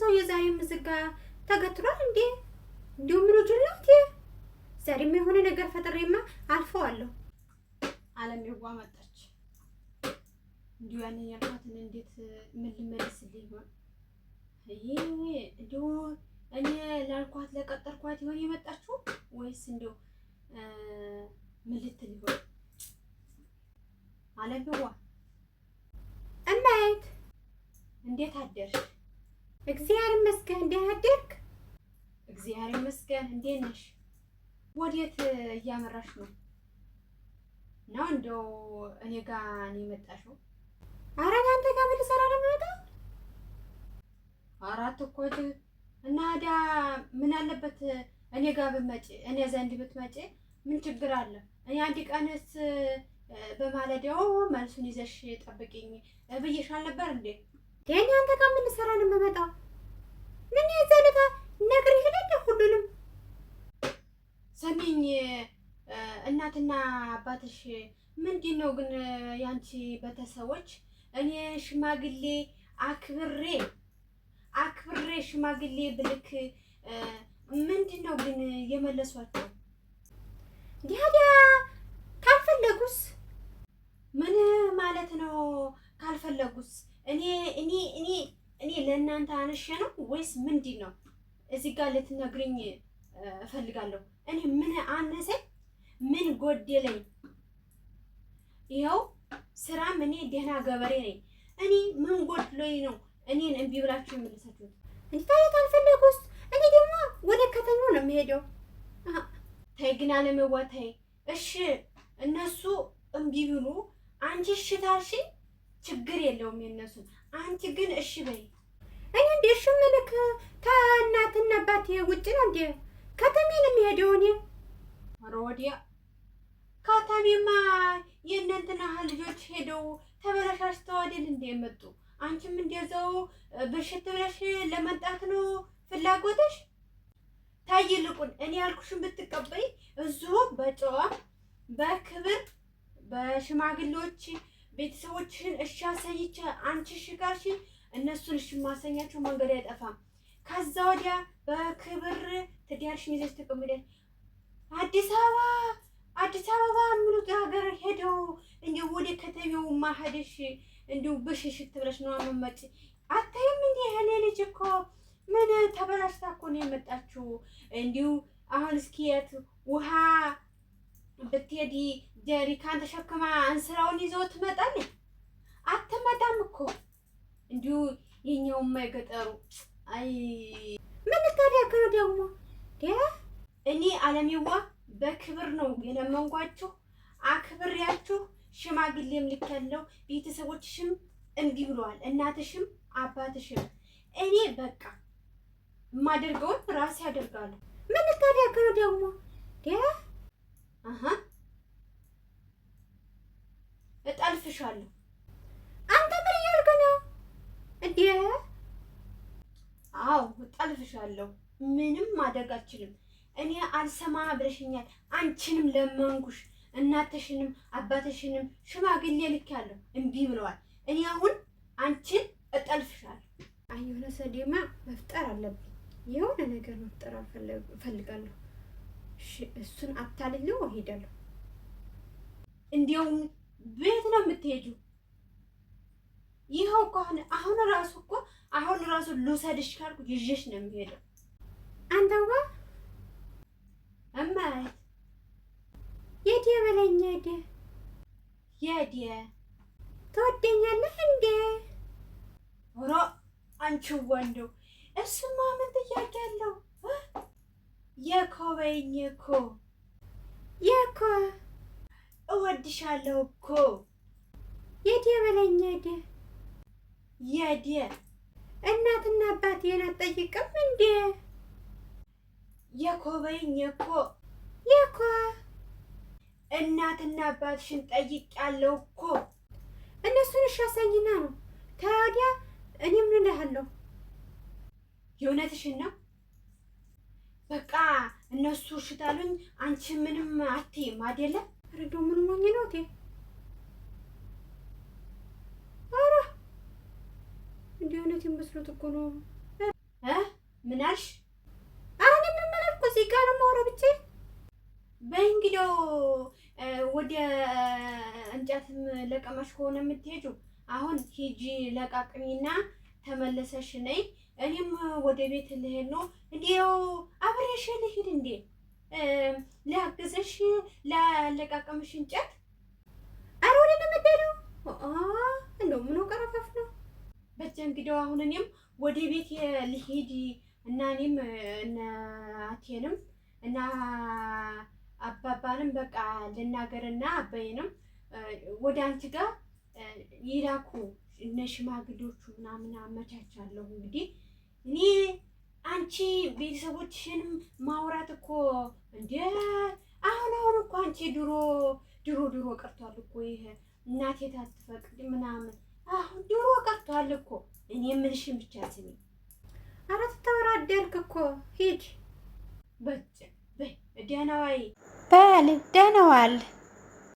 ሰውዬ ዛሬም እዚህ ጋ ተገትሯል እንዴ? እንዲሁ ምን ጅላት ዛሬም የሆነ ነገር ፈጥሬማ አልፈዋለሁ። አለምዋ መጣች። እንዲሁ ያንን ያልኳትን እንዴት ምን ልመልስልኝ ይሆን? ይሄ እንዲሁ እኔ ላልኳት ለቀጠርኳት ይሆን የመጣችው ወይስ እንዲሁ ምን ልትል ይሆን? አለምዋ እማየት እንዴት አደርሽ? እግዚአብሔር ይመስገን። እንዴት አደርክ? እግዚአብሔር ይመስገን። እንዴት ነሽ? ወዴት እያመራሽ ነው? ነው እንደው እኔ ጋር ነው የመጣሽው? ኧረ እኔ አንተ ጋር ምን ልሰራ ነው የምመጣው? አራት እኮ እና ዳ ምን አለበት እኔ ጋር ብትመጪ፣ እኔ ዘንድ ብትመጪ ምን ችግር አለ? እኔ አንድ ቀንስ በማለዳው መልሱን ይዘሽ ጠብቂኝ ብዬሽ አልነበር እንዴ? እኔ አንተ ጋር ምን ልሰራ ነው የምመጣው? ምን የዛለታ ነግሬህ የለ ሁሉንም። ሰሚኝ፣ እናትና አባትሽ ምንድን ነው ግን ያንቺ ቤተሰቦች እኔ ሽማግሌ አክብሬ አክብሬ ሽማግሌ ብልክ ምንድን ነው ግን የመለሷቸው? ታዲያ ካልፈለጉስ ምን ማለት ነው? ካልፈለጉስ እኔ እኔ እኔ እኔ ለእናንተ አንሼ ነው ወይስ ምንድን ነው? እዚህ ጋር ልትነግሪኝ እፈልጋለሁ። እኔ ምን አነሰኝ? ምን ጎደለኝ? ይኸው ስራም እኔ ደህና ገበሬ ነኝ። እኔ ምን ጎድሎኝ ነው እኔን እምቢ ብላችሁ የመለሳችሁት? እንጂ ታዲያ ካልፈለጉስ እኔ ደግሞ ወደ ከተማው ነው የምሄደው። ተይ ግን አለምዋ ተይ። እሺ እነሱ እምቢ ብሉ፣ አንቺ እሺ ታልሽኝ ችግር የለውም የእነሱን። አንቺ ግን እሺ በይ። እኔ እንደ እሺ የምልክ ከእናትና አባቴ ውጭ ነው እንዴ? ከተሜ ነው የምሄደው እኔ። ኧረ ወዲያ ከተሜማ የእነ እንትና ልጆች ሄደው ተበላሻሽተው አይደል እንደ የመጡ? አንቺም እንደዛው ብሽት ብለሽ ለመምጣት ነው ፍላጎትሽ? ታይ ይልቁን እኔ ያልኩሽን ብትቀበይ እዚሁ በጨዋ በክብር በሽማግሌዎች ቤተሰቦችሽን እሺ አሰኝቼ አንቺ እሺ ካልሽኝ እነሱን እሺ ማሰኛቸው መንገድ አይጠፋም። ከዛ ወዲያ በክብር ትዳርሽን ይዘሽ ተቀምጠሽ አዲስ አበባ አዲስ አበባ ምኑት ሀገር ሄደው እንዲሁ ወደ ከተሜው ማሄደሽ እንዲሁ ብሽሽት ብለሽ ነው የምትመጪ። አታይም እንዴ እኔ ልጅ እኮ ምን ተበላሽታ እኮ ነው የመጣችው። እንዲሁ አሁን እስኪ የት ውሃ ብትሄዲ ጀሪካን ተሸክማ እንስራውን ይዘው ትመጣለች? አትመጣም እኮ እንዲሁ የኛውማ የገጠሩ አይ ምን ልታደርግ ነው ደግሞ? እኔ አለምዋ በክብር ነው የለመንኳችሁ፣ አክብሬያችሁ ሽማግሌም ልኬያለሁ። ቤተሰቦችሽም እምቢ ብለዋል፣ እናትሽም አባትሽም። እኔ በቃ የማደርገውን ራሴ አደርጋለሁ። ምን ልታደርግ ነው ደግሞ? አሀ እጠልፍሻለሁ። አንተ ምን እያልክ ነው እንዴ? አዎ እጠልፍሻለሁ። ምንም ማድረግ አልችልም። እኔ አልሰማ ብለሽኛል። አንቺንም ለመንኩሽ፣ እናትሽንም አባትሽንም ሽማግሌ ልኬያለሁ፣ እምቢ ብለዋል። እኔ አሁን አንቺን እጠልፍሻለሁ። አይ የሆነ ሰዴማ መፍጠር አለብኝ። የሆነ ነገር መፍጠር እፈልጋለሁ። እሱን አታልለው እሄዳለሁ። እንዲያውም ቤት ነው የምትሄጂው? ይኸው እኮ አሁን አሁን ራሱ እኮ አሁን ራሱ ልውሰድሽ ካልኩ ይዤሽ ነው የምሄደው። አንተዋ እማዬ የት በለኝ የት የት ትወደኛለህ እንዴ? ኧረ አንቺ ወንደው እሱማ ምን ጥያቄ አለው? የኮ በይኝ እኮ የኮ እወድሻለሁ እኮ የት በለኝ የት የት እናትና አባቴን አትጠይቅም እንዴ? የኮ በይኝ እኮ የኮ እናትና አባትሽን ጠይቄያለሁ እኮ። እነሱን እሺ አሰኝና ነው ታዲያ። እኔ ምን እልሃለሁ? የእውነትሽን ነው? በቃ እነሱ እሺ ታሉኝ፣ አንቺ ምንም አትይም አይደለ? ኧረ እንደው ምን ሞኝ ነው እቴ። ኧረ እንዲህ እውነቴን መስሎት እኮ ነው። ምን አልሽ? ኧረ እኔ ምንም አላልኩ። እዚህ ጋር ነው የማወራው ብቻዬን። በይ እንግዲያው ወደ እንጨትም ለቀማሽ ከሆነ የምትሄጂው አሁን ሂጂ ለቃቅሚና ተመለሰሽ ነይ። እኔም ወደ ቤት ልሄድ ነው። እንዲያው አብሬሽ ልሂድ እንዴ? ላግዝሽ ላለቃቀምሽ እንጨት። ኧረ ወደ ነው የምትሄደው? እንደው ምኑ ቀረፈፍ ነው። በጀ እንግዲያው አሁን እኔም ወደ ቤት ልሂድ እና እኔም እነ አቴንም እና አባባንም በቃ ልናገርና አባዬንም ወደ አንቺ ጋር ይላኩ እነ ሽማግሌዎቹ ምናምን አመቻቻለሁ። እንግዲህ እኔ አንቺ ቤተሰቦችሽንም ማውራት እኮ እንደ አሁን አሁን እኮ አንቺ ድሮ ድሮ ድሮ ቀርቷል እኮ ይሄ እናቴ ታትፈቅድ ምናምን አሁን ድሮ ቀርቷል እኮ። እኔ የምልሽን ብቻ ስሚ። ኧረ ተወራደርክ እኮ ሂድ በጭ በይ ደህና ዋይ በል ደህና ዋል።